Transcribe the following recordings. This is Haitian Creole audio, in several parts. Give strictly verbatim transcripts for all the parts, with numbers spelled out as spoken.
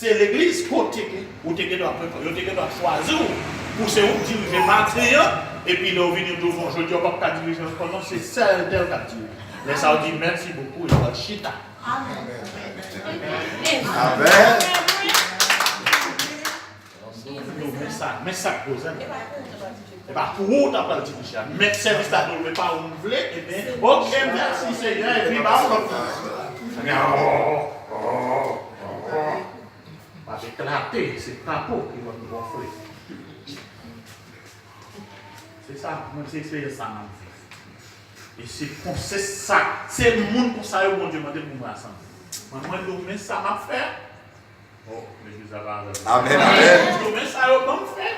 Se legliz kote ke ou te gen dwa, yo te gen dwa chwazi w pou se ou k dirije maten an, epi lè w vini w di w bon, jodi a w p ap ka dirije ankò non, se sè entèl k ap dirije. Lè sa a w di mèsi bokou, epi w al chita. Amèn. Amèn. Men sa, men sa k koze. E pa pou ou ta pral dirije a. Mèt sèvis la di w, e pa ou m vle, ebyen, oke, mèsi Senyè, epi ba w lòt. W ap eklate, se kapo ki va gonfle. Se sa, mwen, se eksperyans sa m ap viv. E se konse sa, se moun konsa yo Bondye mande pou mwen asanble. Mwen, mwen di w, men sa m ap fè. Oh, legliz la pa avè m. Amèn, amèn. Yo, men sa yo ban m fè.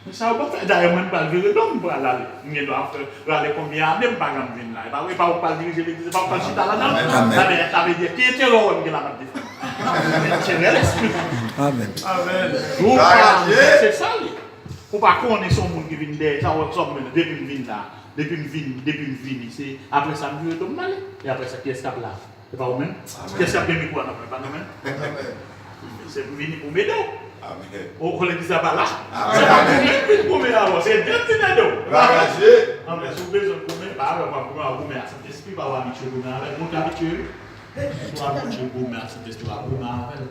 Men sa yo ban m fè. Dayè, mwen, m pral vire do m, m pral ale. M gen dwa fè, rale konbyen ane m pa janm vin la. E pa, e pa ou k pral dirije legliz, e pa ou k pral chita la, non? Amèn, amèn. Sa vle, sa vle di, ki enterè w wè m gen la m ap defann? Enterè lespri. Amèn. Amèn. Ou pa, se sa li. Ou pa konnen se yon moun ki vin dèyè, sa wè, sa w mwen, depi m vin la, depi m vin, depi m vini, se apre sa m vire do m m ale. E apre sa, kiyès k ap la? Se pa ou menm? Amèn. Kiyès k ap gen mikwo a nan men? Pa nou menm? Amèn. Se pou vini pou m ede w. Amèn. O, o, legliz la pa la. Amèn. Se pa ou menm vin goumen avè w. Se Bondye vin ede w. Glwa a Dye. Anben, si w bezwen goumen, pa avè w, pa goumen, w a goumen ak Sentespri, pa w abitye goumen avè l. Moun ki abitye, wi. Ou abitye goumen ak Sentespri, w a goumen avè l.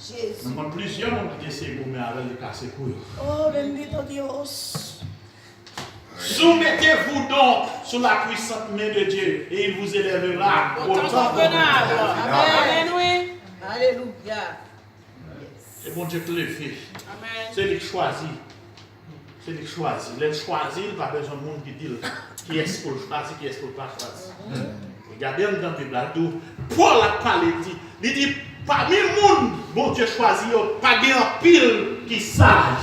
Jezi. Nou konn plizyè moun ki te eseye goumen avè l, li kase kou yo. Oh, bendito Dios. Soumettez-vous donc sous la puissante main de Dieu, et il vous élèvera au temple de Dieu. Amèn, wi. Alelouya. E Bondye k leve. Amèn. Se li k chwazi. Se li k chwazi. Lè l chwazi, li pa bezwen moun ki di l kiyès pou l chwazi, kiyès pou l pa chwazi. E gade anndan Bib la, l di w, Pòl ap pale, li di, li di, pami moun Bondye chwazi yo, pa gen anpil ki saj.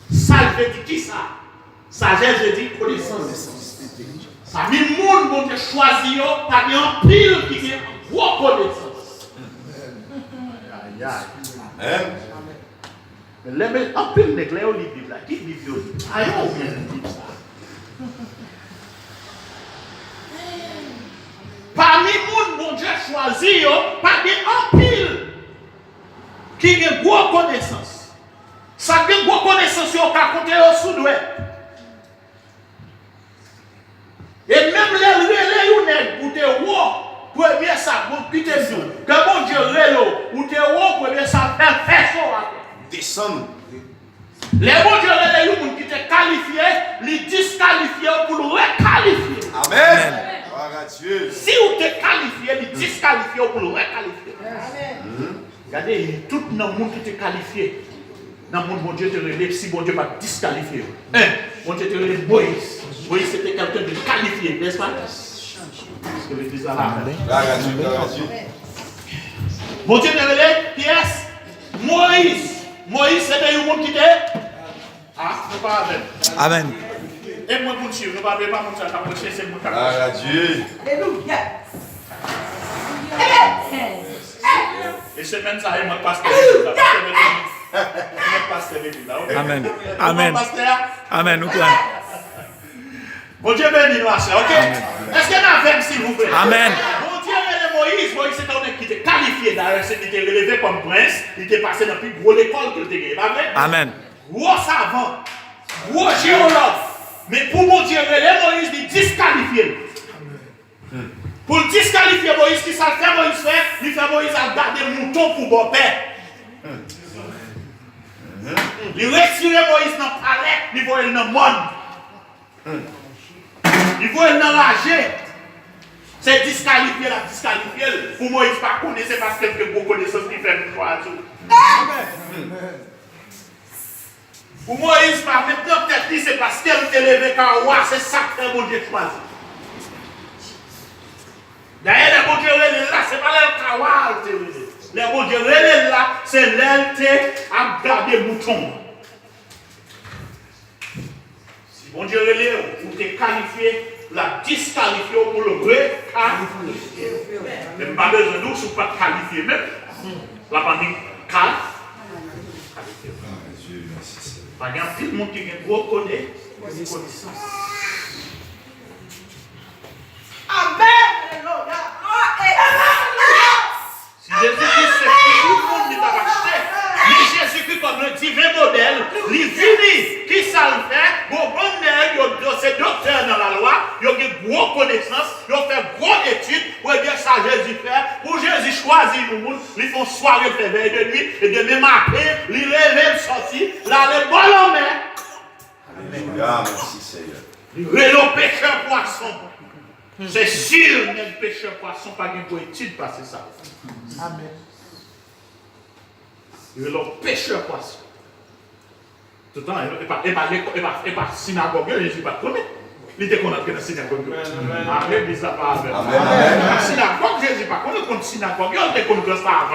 Saj vle di kisa? Sajès vle di konesans. Pami moun Bondye chwazi yo, pa gen anpil ki gen gwo konesans. Ayayay. Amèn. Men lè, men anpil nèg, lè yo li Bib la, ki Bib yo li? Ayon oubyen Bib sa? Pami moun Bondye chwazi yo, pa gen anpil ki gen gwo konesans. Sa k gen gwo konesans yo, w ka konte yo sou dwèt. E menm lè l rele yon nèg, ou te wo, premye sa, bon, kite m di w, lè Bondye rele w, ou te wo, premye sa, fè, fè cho atè. Desann. Lè Bondye rele yon moun ki te kalifye, li diskalifye w pou l rekalifye w. Amèn. Glwa a Dye. Si w te kalifye, li diskalifye w pou l rekalifye w. Amèn. Gade, tout nan moun ki te kalifye, nan moun Bondye te rele, si Bondye pa t diskalifye yo. En, Bondye te rele Moyiz. Moyiz se te kèlken de kalifye, nèspa? Èske legliz la la? Glwa a Dye, glwa a Dye. Bondye te rele kiyès? Moyiz. Moyiz se te yon moun ki te Ah, nou pa avè m. Amèn. E mwen pou n swiv, nou pa vle pa moun sa k ap preche, se moun k ap preche. Glwa a Dye. Alelouya. E semèn sa, e mwen k pastè legliz la. Pastè legliz la. E mwen k pastè legliz la, oke? Amèn. Amèn. Pastè a? Amèn, nou pran. Bondye beni nou aswè, oke? Amèn. Èske n avè m, silvouplè? Amèn. Bondye rele Moyiz, Moyiz se te yon nèg ki te kalifye, dayè, se li te releve kòm prens, li te pase nan pi gwo lekòl ke l te genyen, pa vre? Amèn. Gwo savan, gwo jewològ. Men pou Bondye rele Moyiz, li diskalifye l. Pou l diskalifye Moyiz, kisa l fè Moyiz fè? Li fè Moyiz al gade mouton pou bòpè. Li retire Moyiz nan palè, li voye l nan mòn. Li voye l nan raje. Se diskalifye l ap diskalifye l. Pou Moyiz pa konnen, se paske l gen gwo konesans ki fè l chwazi w. Pou Moyiz pa met nan tèt li, se paske l te leve ka wa, se sa k fè Bondye chwazi. Dayè, lè Bondye rele l la, se pa lè l ka wa l te rele. Lè Bondye rele l la, se lè l te ap gade mouton. Si Bondye rele w, ou te kalifye, l ap diskalifye w pou l rekalifye w. Men m pa bezwen di w si w pa t kalifye menm, l ap annik kal-, kalifye w. Pa gen anpil moun ki gen gwo kone-, konesans. Amèn. Alelouya. Glwa a Dye. Li vini, ki sa l fè? Gon bann nèg, yo, yo se doktè nan lalwa, yo gen gwo konesans, yo fè gwo etid. Premye sa Jezi fè, pou Jezi chwazi yon moun, li fè yon sware, l fè vèy de nuit, ebyen, men maten, li leve, l sòti, l ale bò lanmè. Alelouya, mèsi Seyè. Li rele yon pechè pwason. Se si, nèg pechè pwason pa gen gwo etid pase sa. Amen. Li rele yon pechè pwason. Toutan, e pa, e pa, e pa, e pa sinagòg yo Jezi pa t konnen. Li te konn antre nan sinagòg yo. Amen, legliz la pa avè m. Amen, amen. E pa sinagòg Jezi pa konn, konn sinagòg yo, li te konn gran sa avan.